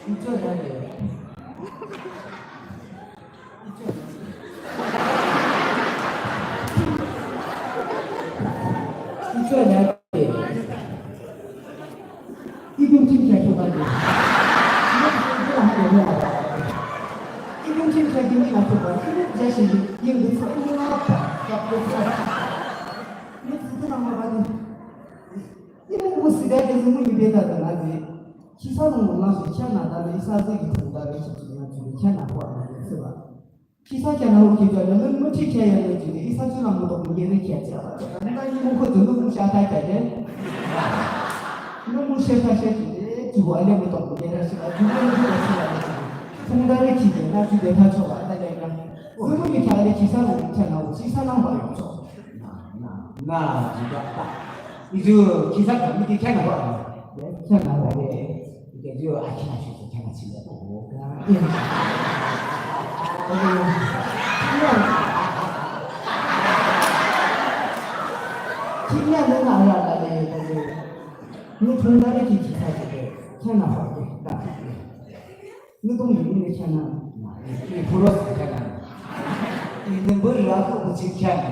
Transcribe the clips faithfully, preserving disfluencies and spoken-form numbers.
Icho lade. Icho lade. Icho lade. Idung chim kya kya ba de. Idung chim kya kya ba de. Idung chim kya kya ba de. Idung jashi ying de sa. Idung apa. Idung apa. Idung apa. Idung apa. Idung apa. Idung apa. Idung apa. Khisa nung nung la shi kya na da le isa zi ki thung da le shi ki na ju le kya na hua na le si ba. Khisa kya na hu ki jua le lun mu chi kya ya le ju le isa ju na mu tok mu ye le kya cha ba. Nda ni mu ko ju lu mu sha ta kya le. Lu mu she ta she ju le ju wa le mu tok mu ye le shi ba. Ju le mu le shi ba le ju le. Thung da le ki le na ju le ta cho ba da le na. Lu mu ni kya le khisa nung kya na hu khisa nung ba yo cho. Na, na, na, ju da ta. Iju, khisa ka, miki kya na ba. Kya na ba de. Ike ju, a kya na shi, kya na shi de. Oh, ka. Kya na na na na de, de. Ni thung na de ki khisa de. Kya na ba de. Da. Ngi tong ni ni kya na. Ni puro sa kya na. Ni number la ko bu chi kya na.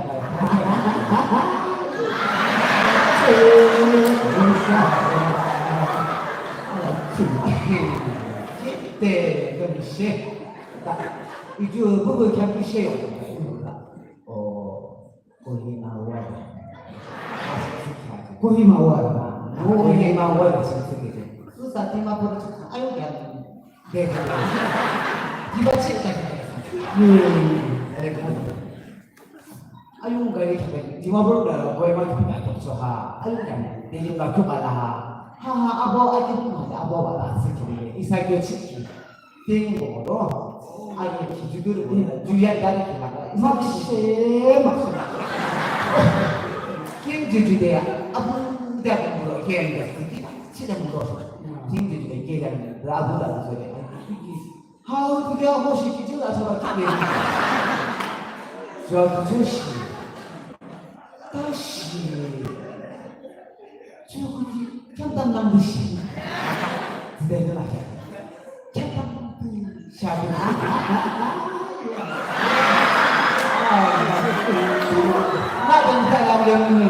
Te ko ni she. Ta. Iju bu bu kya ni she. Oh. Kohima water. Kohima water. Kohima water. Susa Dimapur ayung gari. Dede. Diba chik kan. Hmm. Ayung gari kan. Dimapur da Kohima kan. So ha. Ayung gari. Dede ba ko bala ha. Ha ha abo ayung ma abo bala sikiri. Isa ko chik. Ting bo do. Ani ki judur bo. Juya dari ki laga. Makshe, makshe. King juju de ya. Abu da bo do. King da siki. Sida bo do. King juju de ke da. Abu da bo de. How to ya ho shi ki jula sa ba ki. Jua ki jushi. Tashi. Chukuki, kyantam nangbushi. Zidai nila kya. Kyantam shabu. Na dang ta lam lam ni.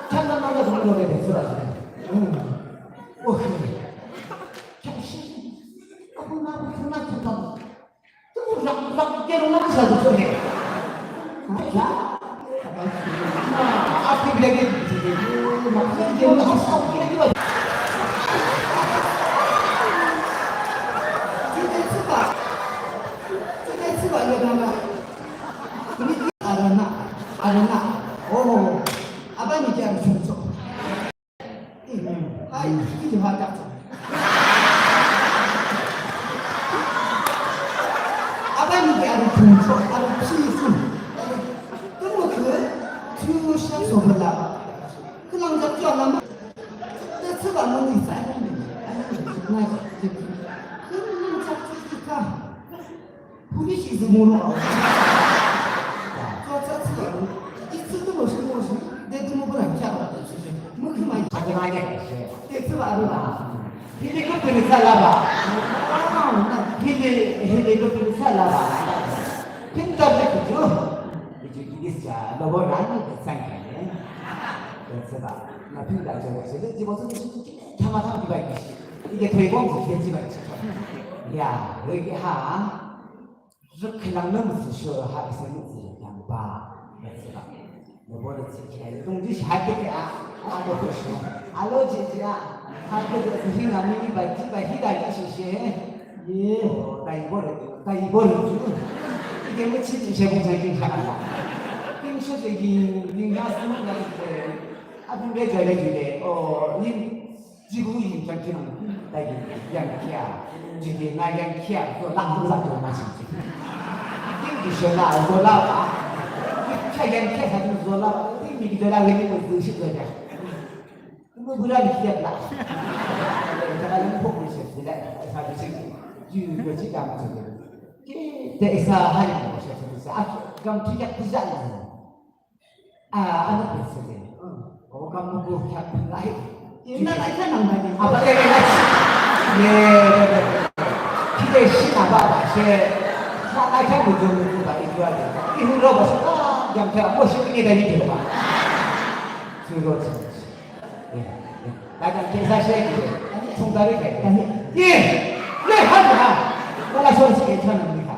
Kyantam nangbushi, nangbushi, nangbushi. Hmm. Okay. Kyanshi. Aku na, aku na kyantam. Amen. Hai, ki ki ha ta. Aba ni ki aru chungcho, aru chi su. Tumu ke, chu sha so bala. Kelang jak jua lama. Te tsuba mo ni sa. Na, kelang jak jua ka. Police is more. Tsa tsa tsa. Itsu tumo shi mo shi. De tumo bula kya ba. Mo kuma. Aja ma ya. Te tsuba aro ba. Helicopter ni sa la ba. Heli, helicopter ni sa la ba. Pinta de kujo. Itu ini sa. Lo bo rani de sang kan. Te tsuba. Na pinta jo. Sa de jibo su. Tama tama diba. Ike toy bomb diba. Ya, ike ha. Rükhilang nü mütsüsho ha isa mütsü yangba. Mütsüba. Nübo nü tsükhi. Tungji shahakete a. Alo kosho. Alo jiji a. Hakete tsühi ngami iba jiba hida ji shishe. Ye. Taibor. Taibor ju. Ike müchi ji she bu changin shahaka. King sho je king. King gasu gasu. Abin be jale jule. O yin. Jibu yin kangkinang, tayi, yangkhia, jide na yangkhia, zola, zola, zola, shi. Yin ki shona, zola, ba. Kya yangkhia, sa zola, yin mi ki zola, yin mi zola, shi zola. Mu bura ni kia la. Kala yin pok ni shi, zola, sa shi. Yu, yu, shi, dam, shi. Ki, de, isa, hari, shi, shi, shi. Ah, gam, tu, ya, tu, ya. Ah, ano pwede. Hmm. O, kamu ko kya pulai. Yun na, ay, na, na, na. Apa kaya na? Ye, ye, ye. Ki de shi na ba ba she. Ma na kya mu jo mu ba i jua de. I hu ro ba shi. Ah, jam kya mo shi ni da ni de ba. Ju ro ju. Ye, ye. Na jam kya sa she ki de. Chung da ri ke. Ye. Ye, ha ha. Wala so shi ke cha na ni ha.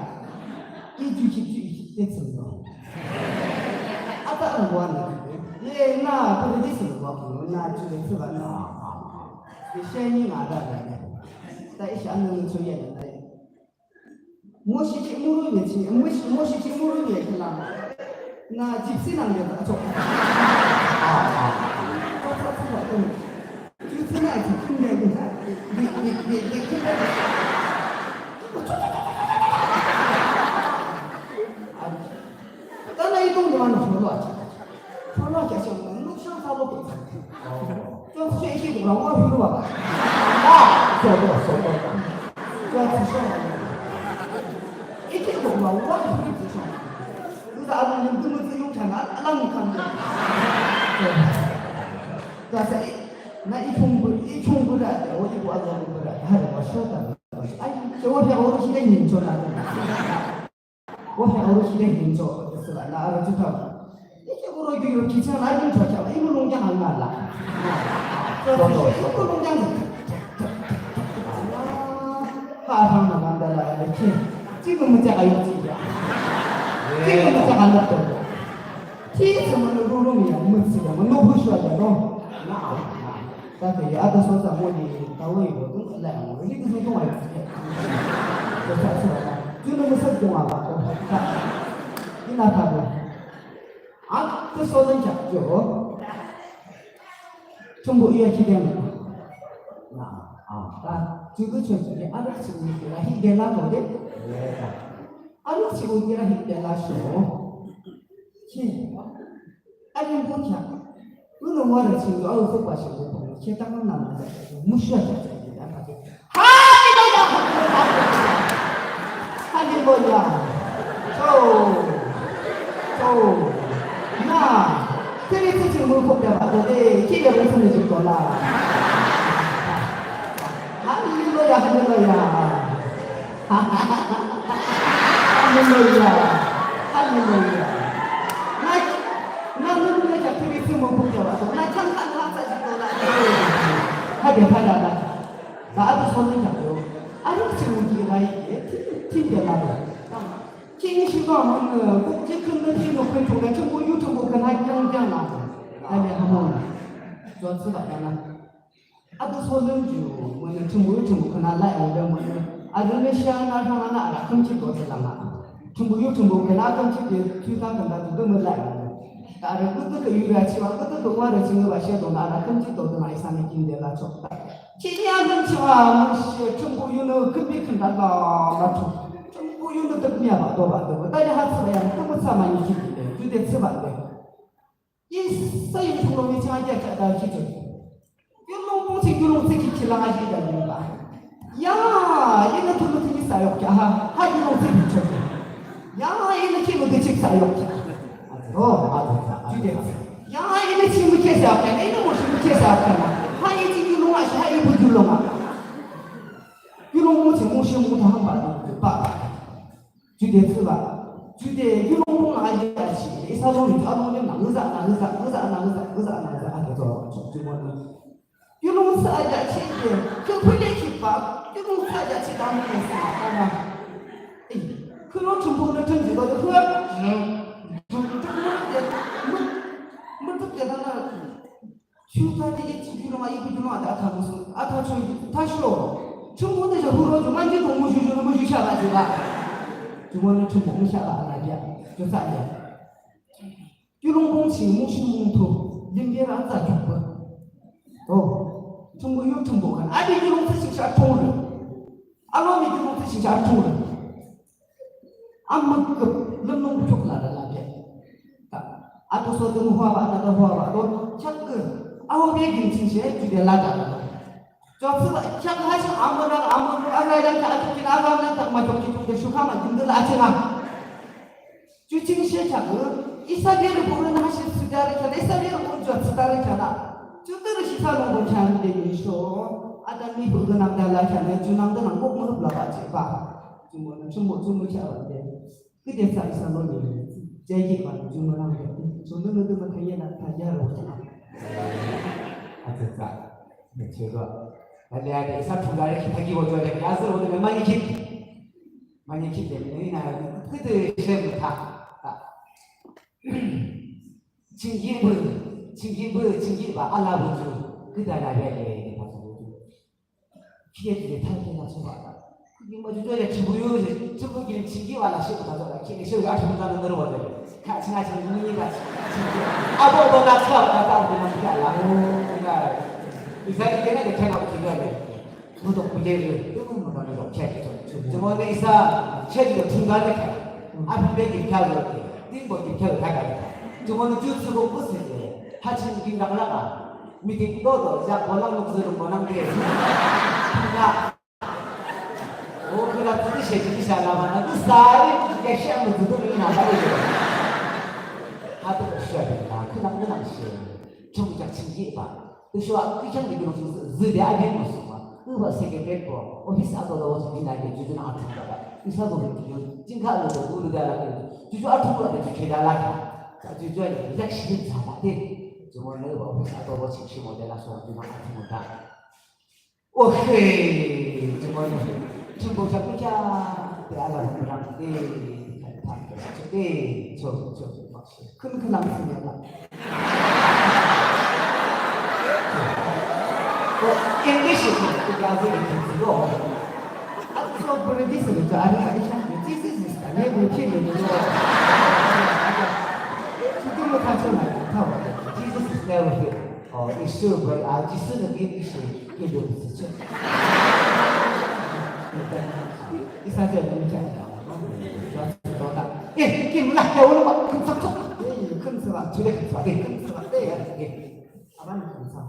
Iju ki ju i ki de chung ro. Ata ang wa ni. Ye na ko de shi wa ko na ju de shi ba na. Ye she ni na da na. Ta i sha na ni chu ye na. Moshi chi muru ye chi, moshi, moshi chi muru ye kila. Na gypsy nang ye ta cho. Ah, ah. Cho, cho, cho, cho. Gypsy na chi kin ye kin ta. Di, di, di, di, kin ye. Ah. Tana i tong duan cholo a chi. Cholo a chi, nuk shang sa lo pe. Cho chi chi la wa hu wa. Ah, so lo, so lo. Cho chi shang. I chi la wa hu chi shang. Lu da lu nim tu mu zi yong chan a, a lang kan. Cho sa i, na i chung bu, i chung bu da, o i bu a lo bu da, ha de wa sho da. Ai, cho wa ya o chi de nin cho na. Wo he oro shi de hin cho, de se la, na aro chu ta. Ye ke oro gi ro ki cha la yin cho cha, i mo long jang la la. Cho cho, i mo long jang. Ha ha ma ma da la le ke. Chi mo mo cha ka yo chi ya. Chi mo mo cha ka la to. Chi se mo lo lo mi ya, mo se ya, mo lo bu shu ya no. Na. Ta te ya da so sa mo ni ta wo yi wo dong la mo ni ku dong ai. Ko sa sa. Ju no mo sa dong a ba ko. Ni na ta bo. A te so den cha jo. Chum bo ya ki den. Na. A ta. Ju ko cho ni a da chi ni la hi den la ko de. A da chi ni la hi den la so. Ki. Alimbocha, uno wara chingo, au sopa chingo, pong, che tang na na, musha cha cha, ya pa che. Hallelujah! Hallelujah! Cho, cho, na, kiri tsi chingo ko pya ba, de, ki ya mo chingo ko la. Hallelujah, hallelujah. Hallelujah. Hallelujah. Na, na, na, na, ja, tiri tsi mo bu ja wa. Na, chang ka na sa ji ko la. Ha de, ha da, da. Ba, a bu so ni ja yo. A ru tsi mo ji ra yi, ti, ti de la ba. Ki ni shi ba mo ne, bu ji kun ne ti no kun to na, chang bu yu chang bu kun ha jang jang la. Da ne ha mo. Jo tsi ba da na. Ato so lüm ju, mo ne thümbu yu thümbu khüna lai mo de mo ne. Arü ne shia na thang na ara khümchi to de la ma. Thümbu yu thümbu khüna khümchi de tü ta khüna de mo lai mo de. Ta arü kutu ke yu ra chi wa kutu ke wa re chi ne ba shia do na ara khümchi to de ma isa ne kin de la cho. Chi ni a khümchi wa mo shia thümbu yu ne khümbi khüna la ma cho. Thümbu yu ne de mi a ba do ba de. Ta ya ha chi ba ya ne khümchi sa ma ni chi de. Ju de chi ba de. Isa yu thung lo mi chang ya cha da chi chu. Yu long pung chi yu long chi ki chi la nga chi da yu ba. Ya, yu na thung lo chi ni sa yok cha ha. Ha yu long chi ni chu. Ya, yu na chi lo de chi sa yok cha. Oh, ha ju de. Ya, yu na chi mu che sa yok cha. Yu na mo chi mu che sa yok cha. Ha yu chi yu long a chi, ha yu bu yu long a. Yu long mo chi mo shi mo ta ha ba ba. Ju de thsü ba, ju de yu long pung a ya chi, isa long ni a long ni na, ngü za na, ngü za, ngü za na, ngü za, ngü za na, ngü za a de zo, ju mo na. Yu long thsü a ya chi de, ju pü le ki ba, yu long thsü a ya chi da mo ni sa, a na. Eh, kü long chum pung na chum ji ba de, kü, mm, ju, ju mo de, mo, mo ju de na na. Shu ta de i chi ju long a, i bu ju long a de a ta mu su, a ta chu, ta shu. Chum pung de ju hu ro ju man ji dong mu shu ju long mu shu sha ba ju ba. Ju mo na chum pung mu sha ba a na ya. Ju sa ya. Yu long pung chi mu shu mu tu. Lim ye ra za ju ba. Oh. Chum pung yu chum pung kan. A de yu long thsü sha thung re. A lo mi yu long thsü sha thung re. Amuk ke lümnung chuk la la la de. Ta, ato so de mu hua ba, na de hua ba, to, chak ke, awo be gin chin she, ju de la da la. Jo su ba, chak ha shi, amu na, amu, a la yang ta, a chuk chin, a la yang ta, ma chuk chin, chuk de shu ka ma, jin de la chin a. Ju chin she chak ke, isa de ru bu na shi su da re cha, isa de ru bu jo su da re cha la. Ju de ru shi sa lo bu cha de ni sho. A Nü mihpü künangde lakheanü junangde nang kuk mühüp labah jihbah. Jumonü chumbo chumbo kheahbah de. Küde thsü isa lomi. Jihbah junangde. Chumbo nü tümü thayela thayarü wajana. Atsatsa. Nü chego. Hale hale isa thunggare ki thaki wajole. Yazır wajole mani ki. Mani ki de. Nü ina küde shem tha. Tha. Chingyinpü, chingyinpü, chingyinba alapü ju, küde alapü ya le, de pa ju. Khide khide thakhi na soba. Küyimba ju ju ya chibu yu je, chibu ki chingyinba la shi pa ju la, khide shi ya chibu la na ro wa de. Ka ching a ching ni ba. Abo bo na cha ba ta de na ya la. Ina. Isa ki na de cha na ki ya le. Mutok pujeri, tümü mutok mutok church to. Jumonü isa church to thunggare kha. Aphi be ki kha lo, tingbo ki kha lo kha kha. Jumonü ju ju ko kushe je. Ha ching king dak la ka. Meeting do do, jak bolang nuk zuru bolang de. Thungga. O khala tu she ki sha la ma na tu sai ya sha mu tu ni na ba de. Ha tu sha de na, khala na she. Chung jak ching ji ba. Tüsho a, kihchang de kino sung zide a gen mo sung ba. Uba secretary ko, office ato lo sung dina ke juju na athung ba. Isa ko video, jingkha lo to gulu da la ke. Juju athung ba de juju da la ka. Sa juju a de, yak shi sa ba de. Jumonü ba office ato lo sung shi mo de la sung juju na athung ba. Okay, jumonü. Chungbo sa kihcha, de ala mo rang de. Kün künang sini la. O, English is not the Brazil English, no. Ato so British is the, ano, ano siya, Jesus is the, ano, ano siya, ano. Siguro ka siya na, tama. Jesus is never here. O, it's true, but, ah, Jesus na English, kaya doon siya. Isa siya, ano siya, ano. Eh, kim lah, ya, wala ba, kim sak sak. Eh, kim sak sak, sudah kim sak, eh, kim sak sak, eh, ya, eh. Aban kim sak.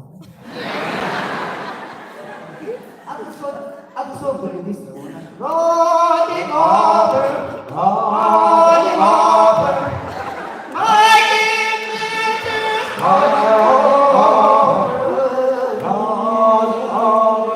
Aku so, aku so, boleh bisa. Rolling over, rolling over. My King Jesus. Rolling over, rolling over.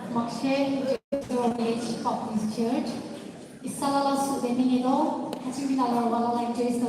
Makshe Baptist Church, isa lalasode minide, ha ching alala walala Christ